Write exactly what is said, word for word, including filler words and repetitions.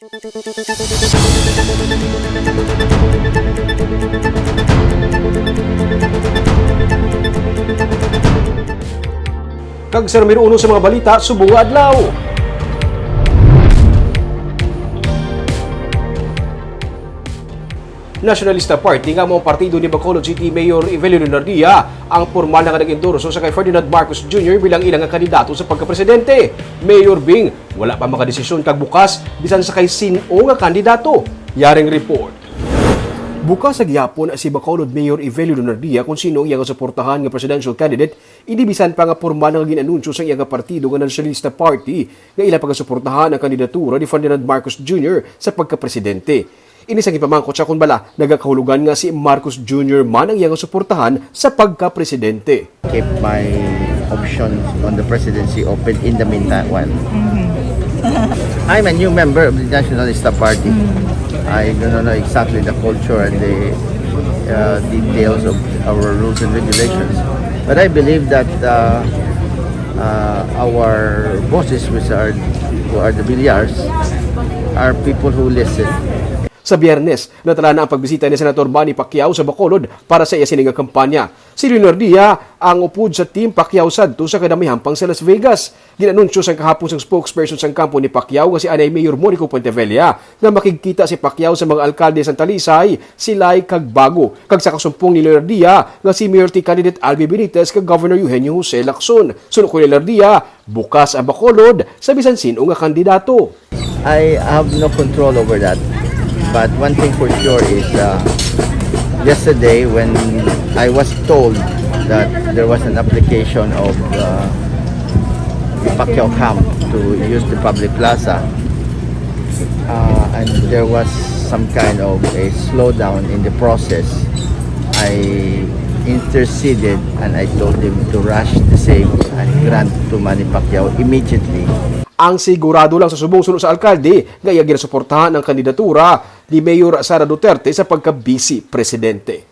Kag sa numero uno sa mga balita subong nga adlaw. Nationalista Party nga mao ang partido ni Bacolod City Mayor Evelio Leonardia ang pormal na nga nag-endorso sa kay Ferdinand Marcos Junior bilang ilang nga kandidato sa pagkapresidente. Mayor Bing, wala pa makadesisyon kag bukas bisan sa kay sin-o nga kandidato. Yaring report. Bukas sa gihapon si Bacolod Mayor Evelio Leonardia kung sino ang iyang suportahan nga presidential candidate, hindi bisan pa nga pormal nga gin-anunsyo sa iyang partido nga Nationalista Party nga ila pagasuportahan ang kandidatura ni Ferdinand Marcos Junior sa pagkapresidente. Ini sa gipamangkot siya kung bala nagakahulugan nga si Marcos Junior man ang iyang suportahan sa pagkapresidente. Keep my options on the presidency open in the meantime. Well, I'm a new member of the Nationalista Party. I don't know exactly the culture and the uh, details of our rules and regulations. But I believe that uh, uh, our bosses, which are who are the Villars, are people who listen. Sa Biyernes, natala na ang pagbisita ni Senator Manny Pacquiao sa Bacolod para sa iya sini nga kampanya. Si Leonardia ang upod sa Team Pacquiao sadto sa kadamihampang sa Las Vegas. Gin-anunsyo sang kahapon sang spokesperson sang kampo ni Pacquiao nga si anay Mayor Monico Puentevella nga makigkita si Pacquiao sa mga alkalde sang Talisay, Silay, kag Bago, kag sa kasumpong ni Leonardia nga si Mayor T candidate Albi Benitez kag Governor Eugenio Jose Lacson. Suno kay Leonardia, bukas ang Bacolod sa bisan sin-o nga kandidato. I have no control over that. But one thing for sure is uh, yesterday when I was told that there was an application of uh, the Pacquiao camp to use the public plaza, uh, and there was some kind of a slowdown in the process, I interceded and I told him to rush the same and grant to Manny Pacquiao immediately. Ang sigurado lang sa subong suno sa alkalde nga iya ginasuportahan ang kandidatura ni Mayor Sara Duterte sa pagka-vice presidente.